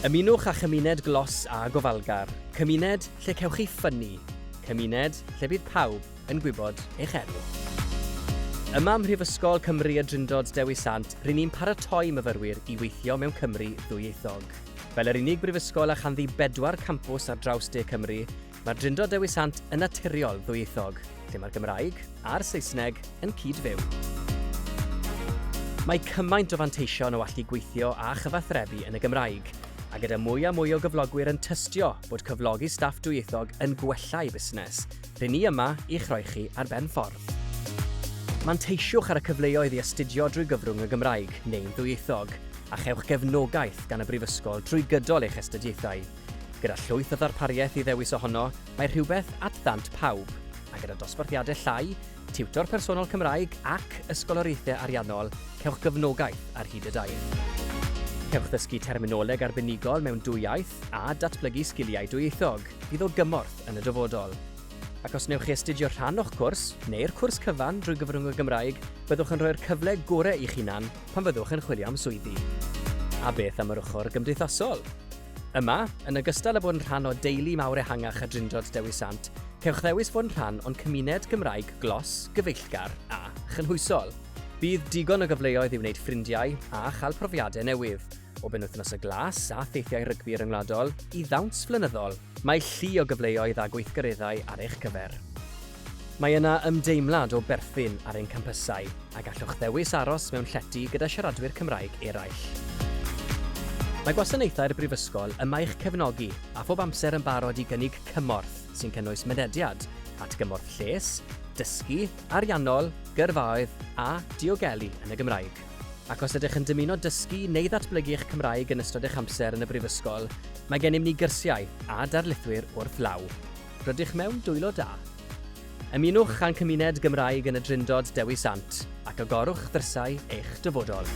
Ymunwch â chymuned glos a gofalgar, cymuned lle cewch chi ffynnu, cymuned lle bydd pawb yn gwybod eich enw. Yma ym Mhrifysgol Cymru y Drindod Dewi Sant, ry'n ni'n paratoi myfyrwyr i weithio mewn Cymru ddwyieithog. Fel yr unig brifysgol a chanddi bedwar campws ar draws De Cymru, Mae'r Drindod Dewi Sant yn naturiol ddwyieithog, lle mae'r Gymraeg a'r Saesneg yn cyd-fyw. Mae cymaint o fanteision o allu gweithio a chyfathrebu yn y Gymraeg, a gyda mwy a mwy o gyflogwyr yn tystio bod cyflogi staff dwyieithog yn gwella eu busnes, rŷn ni yma i'ch rhoi chi ar ben ffordd. Manteisiwch ar y cyfleoedd i astudio drwy gyfrwng y Gymraeg neu'n ddwyieithog, a chewch gefnogaeth gan y Brifysgol trwy gydol eich astudiaethau. Gyda llwyth o ddarpariaeth i ddewis ohono, mae rhywbeth at ddant pawb. A gyda dosbarthiadau llai, tiwtor personol Cymraeg ac ysgoloriaethau ariannol, cewch gefnogaeth ar hyd y daith. Cewch ddysgu terminoleg arbenigol mewn dwy iaith a datblygu sgiliau dwyieithog, fydd o gymorth yn y dyfodol. Ac os wnewch chi astudio rhan o'ch cwrs, neu'r cwrs cyfan drwy gyfrwng y Gymraeg, byddwch yn rhoi'r cyfle gorau i'ch hunan pan fyddwch yn chwilio am swyddi. A beth am yr ochr gymdeithasol? Yma, yn ogystal â bod yn rhan o deulu mawr ehangach y Drindod Dewi Sant, cewch ddewis fod yn rhan o'n cymuned Gymraeg glos, gyfeillgar a chynhwysol. Bydd digon o gyfleoedd i wneud ffrindiau a chael profiadau newydd, o benwythnos y glas a theithiau rygbi ryngwladol i ddawns flynyddol, mae llu o gyfleoedd a gweithgareddau ar eich cyfer. Mae yna ymdeimlad o berthyn ar ein campysau, a gallwch ddewis aros mewn llety gyda siaradwyr Cymraeg eraill. Mae gwasanaethau'r Brifysgol yma i'ch cefnogi a phob amser yn barod i gynnig cymorth sy'n cynnwys mynediad at gymorth lles, dysgu, ariannol, gyrfaoedd a diogelu yn y Gymraeg. Ac os ydych yn dymuno dysgu neu ddatblygu eich Cymraeg yn ystod eich amser yn y Brifysgol, mae gennym ni gyrsiau a darlithwyr wrth law. Rydych mewn dwylo da. Ymunwch â'n cymuned Gymraeg yn y Drindod Dewi Sant ac agorwch ddrysau eich dyfodol.